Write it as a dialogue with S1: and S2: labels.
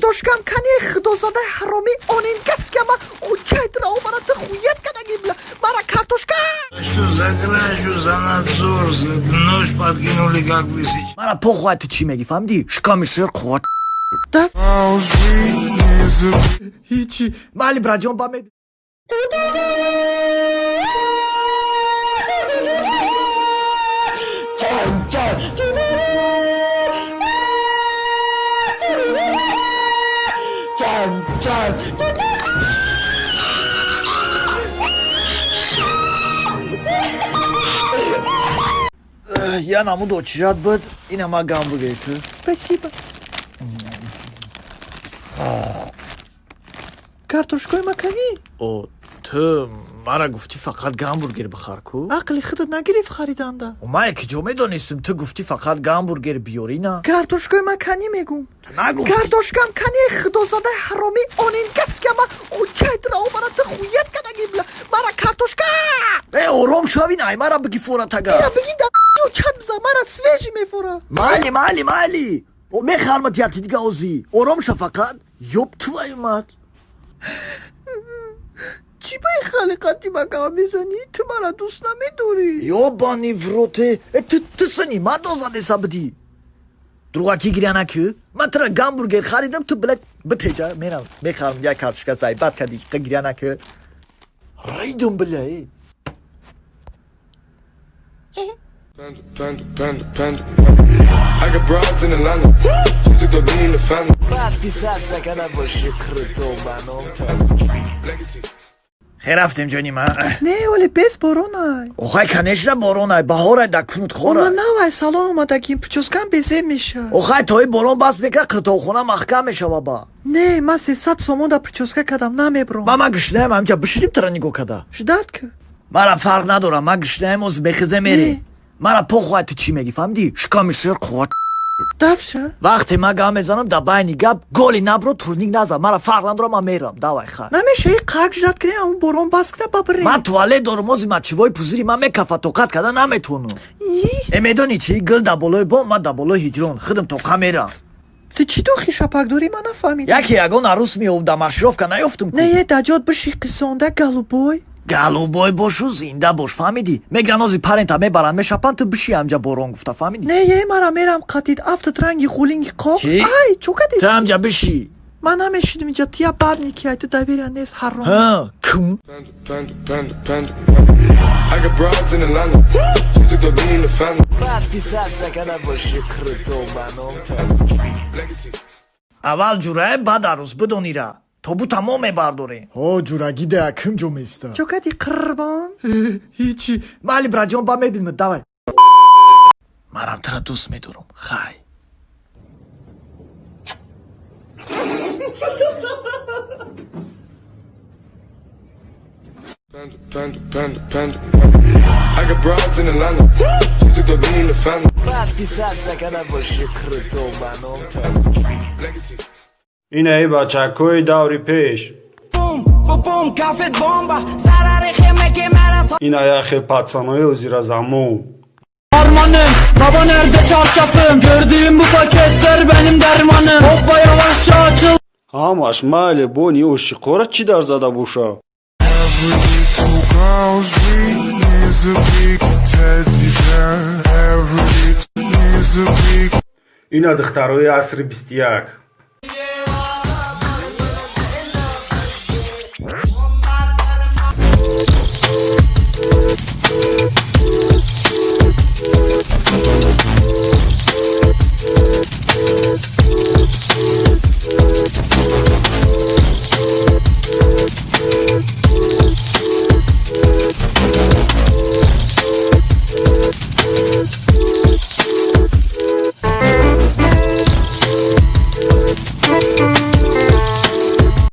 S1: Картошкам кани, худозадаи ҳаромӣ, онин гаскама очайтра омара, ту хуят кадаги, бля, мара картошка.
S2: Что за кражу, за надзор, нож подкинули, как вы сейчас.
S3: Мара похуй, ту чӣ мегӣ, фаҳмидӣ? Шиками сер қувват. Ҳичи, майли, братҷон, ба ме. Я намуд очират буд, ина ма гамбургери ту.
S1: Спасибо. Картошкои маканӣ.
S3: О, ту мара гуфтӣ, фақат гамбургер бихар ку.
S1: Ақли худат нагирифт хариданда.
S3: Мае ки ҷо медонистем, ту гуфтӣ, фақат гамбургер биёрӣ на.
S1: Картошкои маканӣ мегум.
S3: Нагуфтӣ.
S1: Картошкам кани, худозадаи ҳаромӣ, онин гаскама очайтра омара, ту хуят кадаги, бля, мара картошка.
S3: Э, ором шавин, ай мара биги форатага.
S1: Ира биги, да чат биза, мара свежий мефора.
S3: Майли, майли, майли, мехармат яти дига озӣ, ором ша фақат, ёб твою мать.
S1: Чӣ ба ин халиқати макама мезанӣ? Ту мара дӯст намедорӣ?
S3: Ёбани в роте, э, ту сани ма дозадеса бидӣ, дуруғакӣ гиря накӣ. Ман тура гамбургер харидам, ту, блядь, битеҷа, мерам мехарам як картошка, заебать кардӣ, гиря накӣ, райдум, бля, э.
S4: Panda, panda, panda, panda. I got broads in Atlanta. Just to lean the family.
S3: Вақти сад-сакана боши круто ба номта.
S4: Legacies.
S3: Хе, рафтем, ҷони ман.
S1: Не, оле без боронай.
S3: Охай, конечно, боронай, баҳорай, да кунут хора.
S1: Ма навай салон омадагим, прическам безеб меша.
S3: Охай, тои борон бас мека, қиртоқхона маҳкам мешава ба.
S1: Не, ма 300 сомон да прическа кардам, намебром.
S3: Ма гушнаем, ҳамҷа бишинем, тара нигоҳ када.
S1: Ждать ки.
S3: Мара фарқ надорам, ма гушнаем, оз бехизе мерем.
S1: Не.
S3: Мара похуй, ту чӣ мегӣ, фаҳмидӣ? Шиками сер қувват.
S1: Дафша.
S3: Вақте ма гап мезанам, да байни гап голи набро, турник назан. Мара фарқ надорам, ман мерам, давай, хай.
S1: Намеша и қак ждать кунем, ҳамун борон бас куна, ба бирем.
S3: Ман туалет дорум, ози мочевой пузыри ман мекафа, тоқат карда наметавонам.
S1: И.
S3: Э, медонӣ чӣ? Гил да болои бом, ман да болои ҳиҷрон, худам тоқа мерам.
S1: Ту чӣ духи шапак дорӣ, ман нафаҳмидам.
S3: Яке ягон арӯс меёвм, да маршировка наёфтум ку.
S1: Не, е даҷот биши, қисонда голубой.
S3: Голубой бошу, зинда бош, фаҳмидӣ? Мегиран, ози парента мебаранд, мешапанд, ту биши ҳамҷа, борон гуфта, фаҳмидӣ?
S1: Не, е мара мерам қатид, афтат ранги хулинги қоқ.
S3: Чӣ?
S1: Ай, чӯ кадис?
S3: Ту ҳамҷа биши.
S1: Ман намешидим инҷа, тия бабники ай, ту доверия нест, ҳаром.
S3: Ҳа, кум.
S4: Panda, panda, panda, panda. I got broads in Atlanta. Just to lean the family.
S3: Вақти сад-сакана боши круто ба номта.
S4: Legacies.
S3: Аввал ҷурае, баъд арӯс, бидонира тобута мо мебардорем.
S5: Ҳо, ҷурагӣ да ким ҷо места?
S1: Чӯ кади, қурбон?
S5: Ҳичи.
S3: Майли, братҷон, ба мебинам, давай. Марам тура дӯст медорам, хай.
S4: Panda, panda, panda, panda. I got broads in Atlanta. Just to lean the family.
S3: Вақти сад-сакана боши круто ба номта.
S4: Legacies.
S6: Инаи бачакҳои даври пеш.
S7: Пум, кафет бомба, зарари химики мара.
S6: Ина яхе пацанои ҳозиразамон.
S7: Harmanım, baba nerede çarşafım? Gördüğüm bu paketler benim dermanım. Hoppa, yavaşça açıl.
S6: Ҳамаш майли, бони ошиқора чӣ дар зада боша?
S4: Two girls, we is a big teddy bear. Every is a big
S6: Ина духтарои асри 21.